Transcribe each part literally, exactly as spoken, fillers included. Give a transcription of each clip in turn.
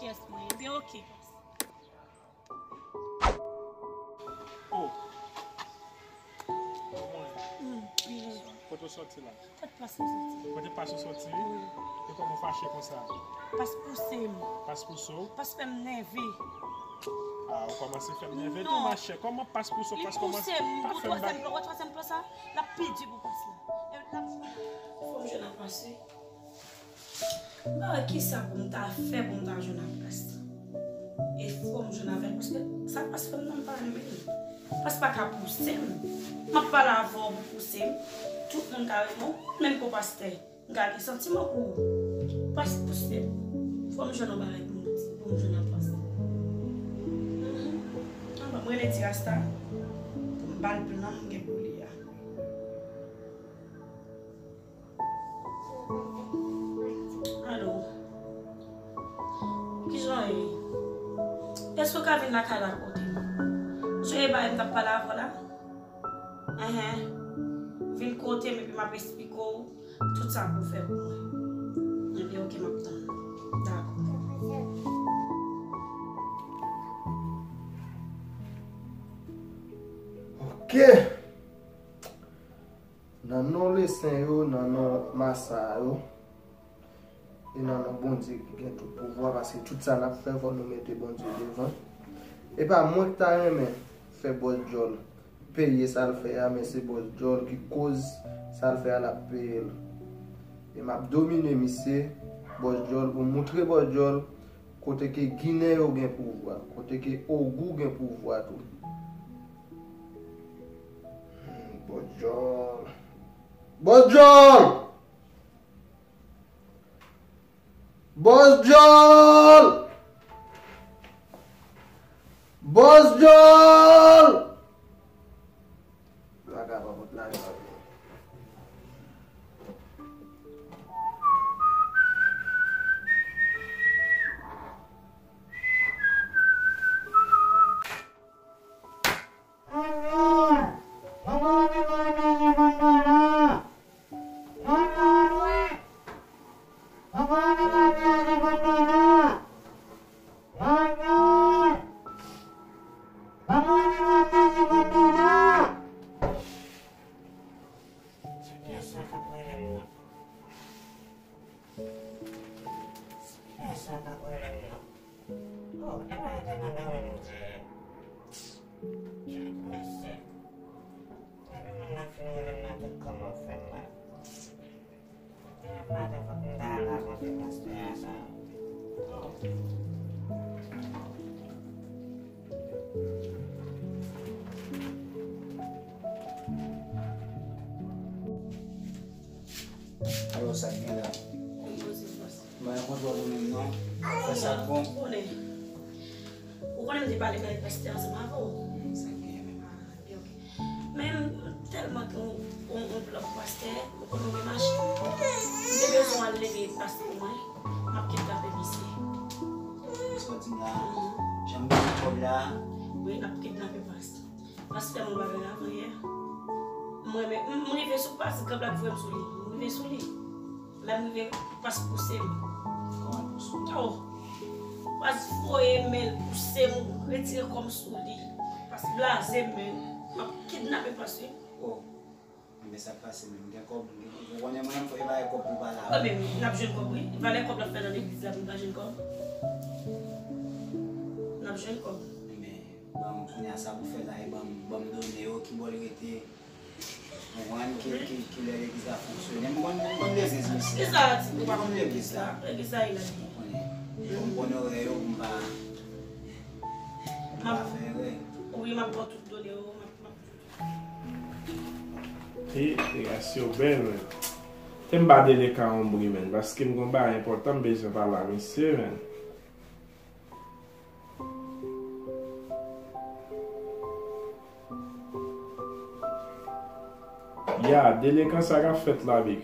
Yes, mwen. Ebyen, oke. Oh. Kòman w ye? Mm, byen. Kote w sòti la? Kot pas mwen soti? Kote pas ou soti? Wi. E kòman w fache konsa? Pas pouse m. Pas pouse w? Pas fè m nève. Ah, ou kòmanse fè m nève tou, machè. Kòman pas pouse w? Pas kòmanse. Li pouse m pou twazyèm plan. Wè twazyèm plan sa? L ap pi di pou pas la. E l ap. Fò m jwenn a pas wi. M pa wè kisa pou m ta fè pou m ta jwenn ak pas la. E fò m jwenn avè l, paske sa pas fè m nan, m pa renmen l. Pas pa ka pouse m. M ap pale avè w pou pouse m. Tout moun ka renmen w, menm ke w pastè. M ka gen santiman pou ou. Pas pouse m. Fò m jwenn yon bagay pou m, pou m jwenn ak pas la. Mhm. Anben, m rele ti Rasta pou m ba l plan m gen pou li a. Alo. Kijan w ye? Èske w ka vin lakay la kote m? Ou sonje bagay m t ap pale avè w la? Enhen. Vin kote m epi m ap esplike w tout sa pou w fè pou mwen. Ebyen, oke, m ap tann ou. Dakò. Oke. Nan non Lesen yo, nan non Masa yo, e nan non Bondye ki gen tout pouvwa, paske tout sa n ap fè, fò nou mete Bondye devan. E pa mwen ki ta renmen fè Bòs Djòl peye sa l fè a, men se Bòs Djòl ki koz sa l fè a, l ap peye l. E m ap domine misye, Bòs Djòl, pou m moutre Bòs Djòl kote ke Ginen yo gen pouvwa, kote ke Ogou gen pouvwa tou. Hmm, Bòs Djòl. Bòs Djòl! Bòs Djòl! Bòs Djòl! Vagabon pot lajan. Alò, sa k gen la? Mwen kontwòl ou menm non. Fè sa k bon. Ou konnen. Ou konnen m te pale avèk pastè ansanm avè w. Hmm, sa k gen menm? Ah, byen, oke. Men m tèlman gen yon, yon, yon plan pou pastè, ou konnen m gen machin. M te bezwen al leve pastè mwen, m ap kidnape misye. Sa w di m la? Mhm. Jan m bezwen kòb la? Wi, n ap kidnape pastè. Pastè mwen bagay avan yè. Mwen, men, m, m rive sou pas, gab la voye m sou li. M rive sou li. Lè m rive, pas pouse m. Kòman l pouse w? Oh! Pas voye men l pouse m, retire kò m sou li. Pas blaze m, men m ap kidnape pas wi. Oh! Men sa k pase menm, gen kòb, gen, ou konnen mwen, m fè bagay kòb pou pale avè w. Wi, men n ap jwenn kòb, wi. Valè kòb l ap fè nan legliz la, pou n pa jwenn kòb. N ap jwenn kòb. Men, ban m, kounye a sa pou fè la, e ban m, ban m done yo, ki bò l rete. Ou konprann ki, ki, ki lè legliz la fonksyone. M konn, m konn biznis misye. Kisa a di? Ou pa konn legliz la. Legliz la, e la. Ou konnen. Fò m konn orè yo pou m pa, pou m pa fè erè. Wi, m ap ba w tout done yo, m ap, m ap. E, e, relasyon bèl, men. Te m ba Delekan yon bri, men, paske m gon bagay enpòtan m bezwen pale a misye, men. Ya, Delekan, sa k ap fèt la, big?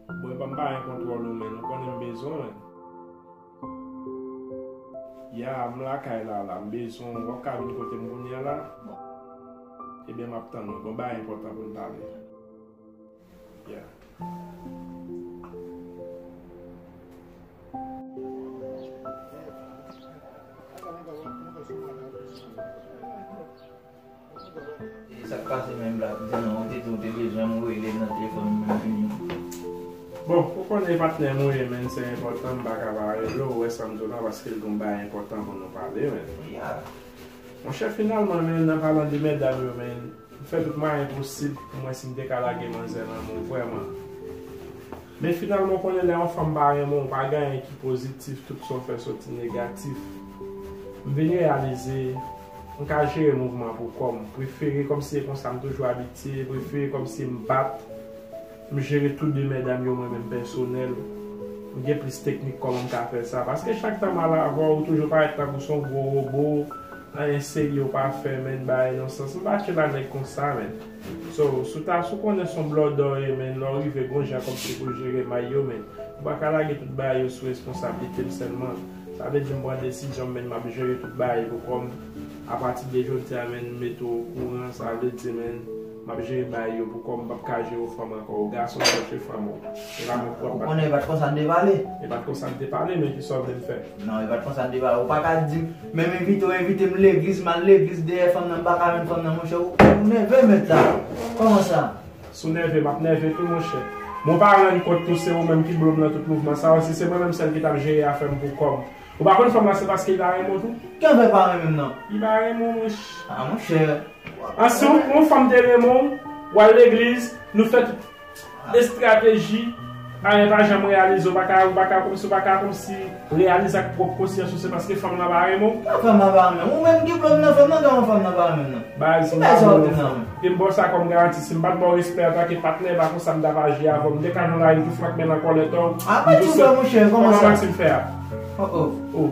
Bon, e pa m pa gen kontwòl ou, men, ou konnen m bezwen w, men. Ya, m lakay la, la, m bezwen w, w ap ka vin kote m kounye a la? Bon. Ebyen, m ap tann ou, gon bagay enpòtan pou n pale. Ya. Bon, ou konnen patnè m ou ye, men se enpòtan, m pa ka pa rele w, ou wè sa m di w la, paske l gen yon bagay enpòtan pou nou pale, men. Yeah. Monchè, finalman, men, nan palan de medam yo, men, m fè tout mwayen posib pou m wè si m te ka lage manzè nan men w, vrèman. Men finalman, ou konnen lè yon fanm pa renmen w, pa gen anyen ki pozitif, tout sa w fè soti negatif. M vin reyalize, m ka jere mouvman pou kò m. Prefere kòmsi e konsa m toujou abitye, prefere kòmsi m bat, m jere tou de medam yo mwen menm pèsonèl. M gen plis teknik kòman m ka fè sa. Paske chak tan m al avè w, ou toujou parèt tankou se yon gwo wobo, anyen serye w pa fè, men bagay nan sans. M pa chill a nèg konsa, men. So, si w ta, si w konnen se yon blòdè w ye, men, lè w rive gon jan kòmsi pou jere may yo, men, ou pa ka lage tout bagay yo sou responsablite m sèlman. Sa vle di m pran desizyon m, men, m ap jere tout bagay pou kò m. Apati de jodi a, men, m mete w okouran, sa vle di, men, m ap jere bagay yo pou kò m, m p ap ka jere w fanm ankò. Ou gason, chèche fanm ou. E pa mwen k w ap bat. Ou konnen e pa t konsa n te pale. E pa t konsa n te pale, men ki sa w vle m fè? Non, e pa t konsa n te pale. Ou pa ka di m, menm envite w envite m legliz, m al legliz dèyè fanm nan, m pa ka jwenn fanm nan, monchè, ou, ou nève mèt la. Kòman sa? Si w nève, m ap nève tou, monchè. Men w pa rann kont tou se ou menm ki blo m nan tout mouvman sa yo, si se mwen menm sèl ki t ap jere afè m pou kò m. Ou pa konn fanm nan se paske li pa renmen w tou? Ki afè pa renmen m nan? Li pa renmen w, monchè. Ah, monchè. An si yon, yon fanm te renmen w, w al legliz, nou fè tout estrateji, anyen pa janm reyalize, ou pa ka, ou pa ka kòmsi, ou pa ka kòmsi reyalize ak pwòp konsyans ou, se paske fanm nan pa renmen w. Nan fanm nan pa renmen m. Ou menm ki blo m nan fanm nan, kòman fanm nan pa renmen m nan? Baz, m pa blo w fanm. E m ba w sa kòm garanti, si m pa t ba w respè antanke patnè, e pa konsa m t ap aji avè w. M te ka jwenn lari m tou flank men nan kòlèt ou. Apa tou sa, monchè, kòman sa? Kòman Maxime fè a? Oh, oh. Oh.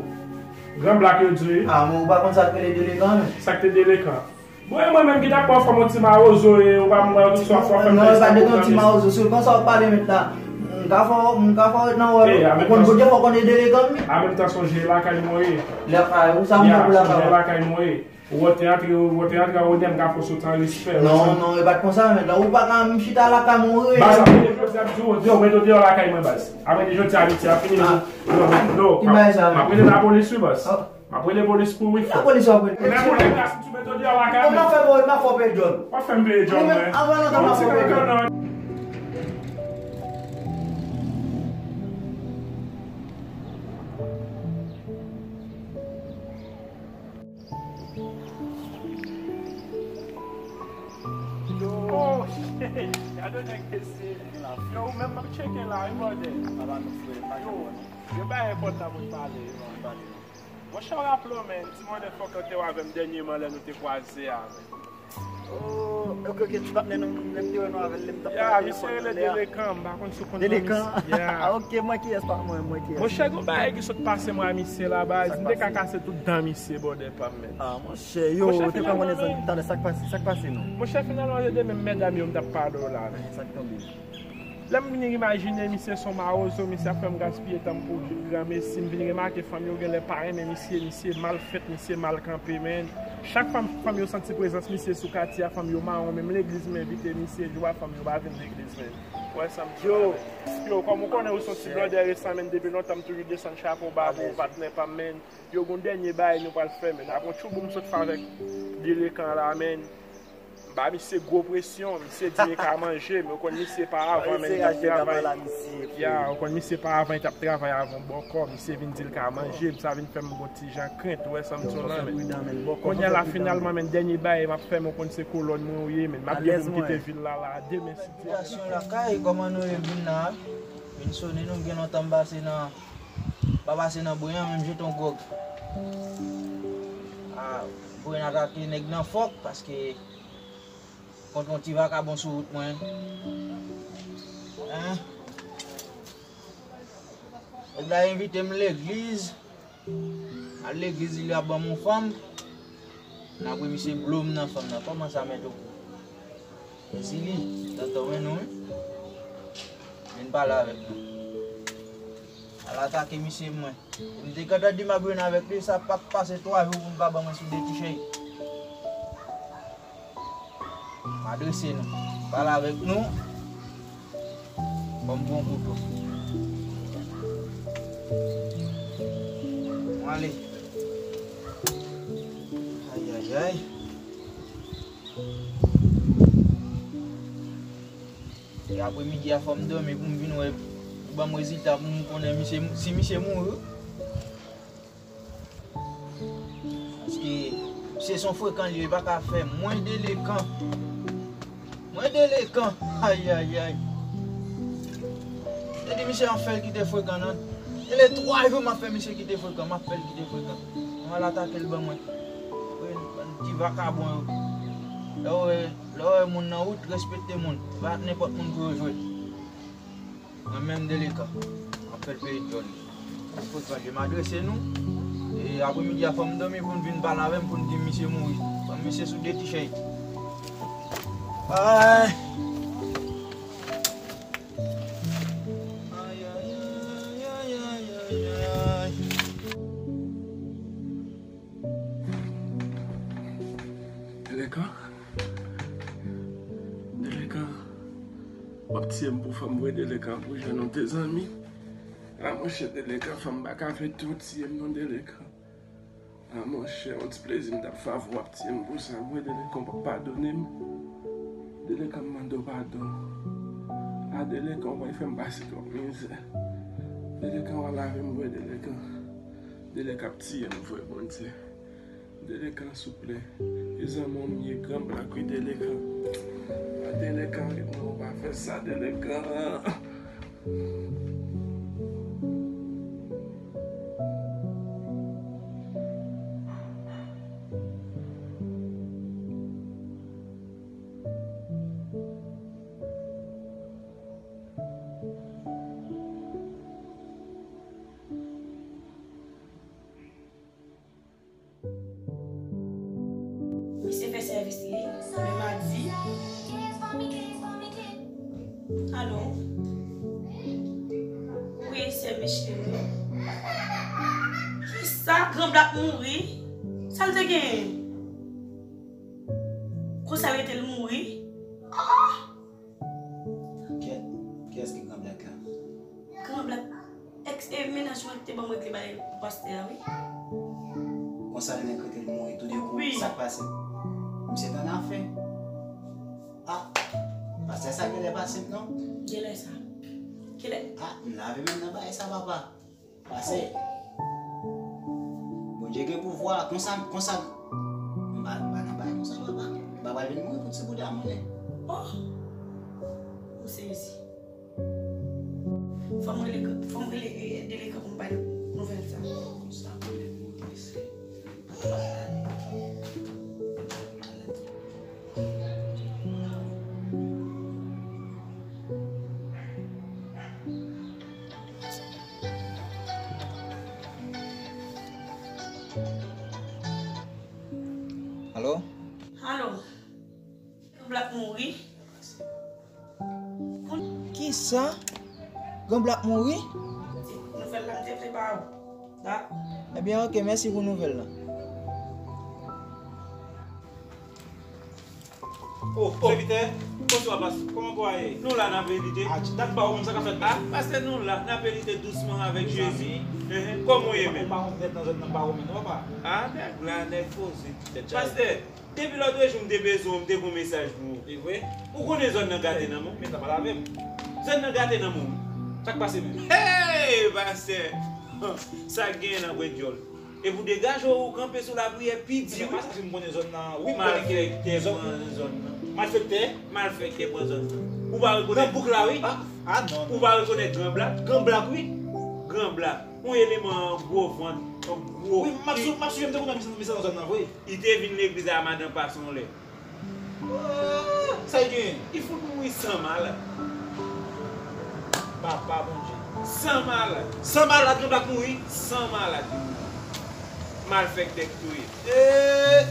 Gran blak yo di w. Ah, men ou pa konn sa k rele delekan, men. Sa k te delekan? Bon, e mwen menm ki t ap ba w fanm yon ti mawozo, e ou pa mwen tout sa w fè, fè m. Non, e pa de yon ti mawozo. Si w konsa w ap pale mèt la, m ka fè w, m ka fè w ret nan wòl ou. Ou konn bondye fò w konnen delekan m. An menm tan, se yon jan lakay mwen ye. Lakay ou, sa m fè pou lakay ou? Lakay mwen ye. Ou te antre, ou te antre an onè, m ka fè w soti an respè. Non, non, e pa t konsa, mèt la. Ou pa ka m chita lakay mwen, ou rele. Baz, apre de jodi a, m di w, deyò, mete w deyò lakay mwen, baz. Apre de jodi a, Ayiti a fini, mete w, non, non, non, m ap rele lapolis, wi, baz. M ap rele polis pou wi, frè. Lapolis w ap rele. Lè polis la soti, mete w deyò lakay mwen. M ap fè, m ap fè w peye djòl. W ap fè m peye djòl, mwen. Anvan lontan, m ap fè w peye djòl. Yo, shit. Gade nèg mesye. Yo, ou menm m ap tcheke la, wi, brother. Yo, yo bay enpòtan pou n pale, yo. Monchè, w raple w, men, ti monnen fòk yo te wè avè m dènyèman lè nou te kwaze a, men. Oh, ok, ok, ti patnè nou, lè m te wè nou avè l, lè m t ap pale telefòn nan lè a. Ya, misye rele Delekan, m pa konn si w konn non misye. Delekan? Ya. Ah, ok, mwen kiyès pa mwen, mwen kiyès? Monchè, gon bagay ki sot pase mwen a misye la, baz. M te ka kase tout dan misye, brother pa m, men. Ah, monchè, yo, ou te fè konnen talè, sa k pase, sa k pase non? Monchè, finalman, se de menm medam yo m t ap pale w la, men. Sa k tonbe? Lè m vin imajine misye se yon mawozo, misye ap fè m gaspiye tan m pou granmesi, m vin remake fanm yo genlè pa renmen misye, misye mal fèt, misye mal kanpe, men. Chak fanm, fanm yo santi prezans misye sou katye a, fanm yo mawon, menm legliz m envite misye, jou a fanm yo pa vin legliz, men. Ou wè sa m di w la, men. Yo, kòm ou konnen ou se yon ti blòdè resan, men, depi lontan m toujou desann chapo ba pou ou, patnè pa m, men. Yo, gon dènye bagay nou pral fè, men. Apre yon tchoubou m sot fè avèk Delekan la, men. M ba misye gwo presyon, misye di li ka manje, men ou konn misye pa avan, men li t ap travay. Ya, ou konn misye pa avan, li t ap travay avè yon bòkò, misye vin di l ka manje, sa vin fè m gon ti jan krent, ou wè sa m di w la, men. Kounye a la, finalman, men, dènye bagay m ap fè, men ou konn se kolòn mwen ou ye, men. M ap gen pou m kite vil la, la, demen, si Dye vle. Saltasyon lakay, kòman nou ye vin la? Vin sonnen nou, gen lontan m pase nan, pa pase nan Bren an, men m jete yon gwòg. Ah, Bren atake nèg nan fòk, paske kont yon ti vakabon sou wout mwen. Hein? Nèg la envite m legliz. Al legliz, li ap ban m yon fanm. Nan apre misye blo m nan fanm nan. Kòman sa mèt ou? Ezili, tantan wè nou, wi. Vin pale avèk nou. Al atake misye mwen. M te gentan di m ap jwenn avèk li, sa p ap pase twa jou pou m pa ban mwen sou de ti chèy. M adrese nou. Pale avèk nou. Ban m pran kouto. Mwen ale. Ayayay. E apremidi a fò m dòmi pou m vin wè Ban m rezilta pou m konnen misye, si misye mouri. Paske misye se yon frekan li ye, li pa ka fè mwen delekan. Mwen delekan. Ayayay. Te di misye an fè l kite frekan nan. E le twa jou m ap fè misye kite frekan, m ap fè l kite frekan. Mwen al atake l ban mwen. Wi, bann ti vakabon yo. Lè w wè, lè w wè moun nan wout, respekte moun. Pa nenpòt moun pou yo jwe. Mwen menm delekan. M ap fè l peye dyòl li. Fòk mwen adrese nou. E apremidi a fò m dòmi pou n vin pale avè m pou n di misye mouri. Fò misye sou de ti chèy. Ay. Ay, ay, ay. Delekan. Delekan. W ap tiye m pou fanm vre, Delekan, pou jan nou te zanmi. A monchè, Delekan, fanm pa ka fè tou tiye m non, Delekan. A monchè, yon ti plezi m t ap fè avè w, w ap tiye m pou sa vre, Delekan, w p ap padone m. Delekan, m mande w padon. A Delekan, w pral fè m pase twòp mizè. Delekan, w a lave m vre, Delekan. Delekan ap tiye m vre, Bondye. Delekan, souple. E zanmi w m ye, Gran Blak wi, Delekan. A Delekan, ret non, ou pa fè sa, Delekan. Misye fè sèvis li, demen madi. Alo? Wi, sè Micheline wi. Kisa? Gran Blak mouri? Sa l te genyen? Konsa l rete l mouri? Ah! Kiyès, kiyès ki Gran Blak la? Gran Blak, èks, e, mennaj mwen ki te ban m regle bagay pou pastè a, wi. Konsa, li nèk rete l mouri toudenkou. Wi. Sa k pase? Misye t annafè. Ah, pastè sa genlè pa senp, non? Genlè sa. Genlè. Ah, m lave men m nan bagay sa, papa. Pase. Bondye gen pouvwa. Konsa, konsa. M pa, m pa nan bagay konsa, papa. M pa pral vin mouri pou ti bouda moulen. Oh! M sezi. Fò m rele, fò m rele, eh, Delekan pou m bay nouvèl sa. Konsa, mwen menm, mwen prese. Alo? Alo? Gran Blak mouri. Kisa? Gran Blak mouri? Nouvèl la m te vle ba ou. Da. Ebyen, oke, mèsi pou nouvèl la. Oh, oh. Sèvitè, bonswa, pastè. Kòman kò a ye? Nou la, n ap milite. Ah, dat pa ou menm, sa k ap fèt la? Ah, pastè, nou la, n ap milite dousman avèk Jezi. Mezanmi. Ehe, kòman w ye menm? Ou pa wont nèt nan zòn nan, pa ou menm, non, papa? Ah, nèg la, nèg poze. Tèt chaje. Pastè, depi lòtrejou m te bezwen w, m te gen yon mesaj pou ou. E vre? Ou konnen zòn nan gate nan men w. Men sa pa lave m. Zòn nan gate nan men w. Sa k pase menm? Hey, pastè! Sa k genyen nan Pwent Dyòl? Epi w degaje w, ou kanpe sou lapriyè pi di wi. Sa si m konnen zòn nan, wi, m konnen ki zòn. Malfektè pran zòn nan. Malfektè? Malfektè pran zòn nan. Ou pa rekonèt. Nan bouk la, wi. Ah, ah, non, non. Ou pa rekonèt Gran Blak? Gran Blak, wi. Gran Blak. Yon eleman gwo vant, yon gwo. Wi, m ap sou-, m ap sonje m te konn wè misye nan zòn nan vre. Li te vin legliz la, madanm pase yon lè. Oh, sa l genyen? Li fout mouri san malad. Papa Bondye. San malad. San malad, Gran Blak mouri? San malad li mouri. Malfektè k touye. Eh!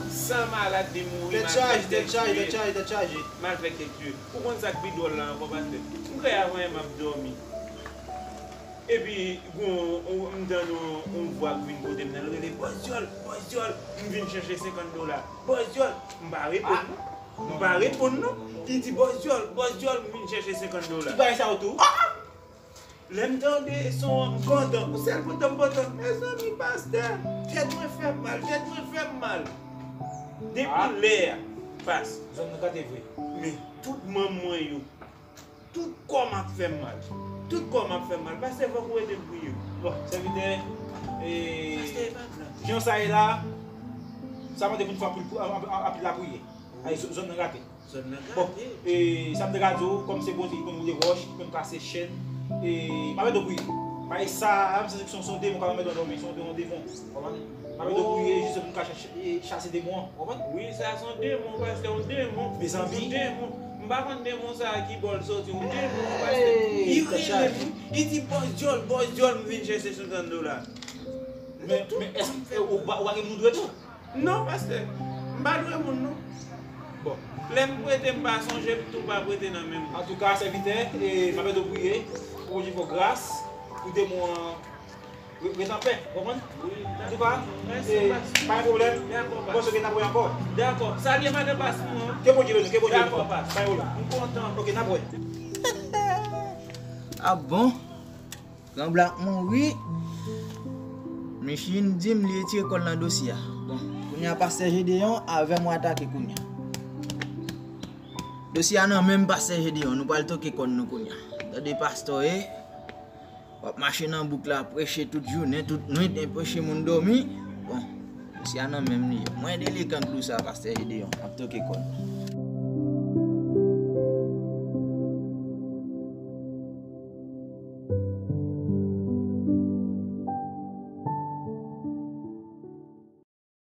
San malad li mouri, tèt chaje, malfektè k touye. Tèt chaje, tèt chaje, tèt chaje. Malfektè k touye. Ou konn sa k pi dwòl la ankò, pastè? M kreye avan yè m ap dòmi. Epi, gon, on, m tande on, on vwa k vin kote m nan, l rele, "Bòs Dyòl, Bòs Dyòl, m vin chèche senkant dola. Bòs Dyòl," m pa reponn, non. M pa reponn, non. Li di, "Bòs Dyòl, Bòs Dyòl, m vin chèche senkant dola." Ki bagay sa yo tou? Ah! Lè m tande son an, m kontan. Yon sèl kontan m kontan. Mezanmi, pastè, tèt mwen fè m mal, tèt mwen fè m mal. Depi lè a, pas. Zòn nan gate vre. Men tout manm mwen yo, Tout kò m ap fè m mal. Tout kò m ap fè m mal. Pastè, fòk ou ede m priye. Bon, sèvitè, e, jan sa ye la, sa mande pou n fè anpil, anpil, anpil lapriyè. Ay, zòn nan rate. Bon, e, sa m te ka di w, kòm se Bondye ki konn woule wòch, ki konn kase chèn, e, m ap ede w priye. Paske sa a, m santi se yon, se yon demon k ap anmède w dòmi, se yon demon, demon. Konprann? M ap ede w priye, jis pou n ka chache, e, chase demon an, konprann? Wi, sa se yon demon, pastè, yon demon. Mezanmi. Yon demon. M pa konn demon sa a ki bò l soti, yon demon, pastè. Li rele m, li di, "Bòs djòl, bòs djòl, m vin chèche senkann dola." Men, men èske ou pa, ou pa gen moun dwe tou? Non, pastè. M pa dwe moun, non. Bon. Lè m prete, m pa sonje, m tou pa prete nan men m. Antouka, sèvitè, e, m ap ede w priye pou Bondye fè w gras, pou demon an re-, ret anpè, w konprann? Wi, antouka, e, pa gen pwoblèm. Dakò, pastè. Bon, ok, n ap wè ankò. Dakò. Salye madan pastè mwen. Ke Bondye beni w, ke Bondye beni w. Dakò, pastè. Pa gen pwoblèm. M kontan. Ok, n ap wè. Ah bon? Gran Blak mouri. Michine di m li retire kò l nan dosye a. Bon, kounye a pastè Gedeon avè m w atake kounye a. Dosye a nan men m pastè Gedeon, nou pral toke kò n nou kounye a. Tande pastè e, w ap mache nan bouk la, preche tout jounen, tout nwit, e preche moun dòmi. Bon, dosye a nan men m li ye. Mwen delekan klou sa pastè Gedeon, m ap toke kò n.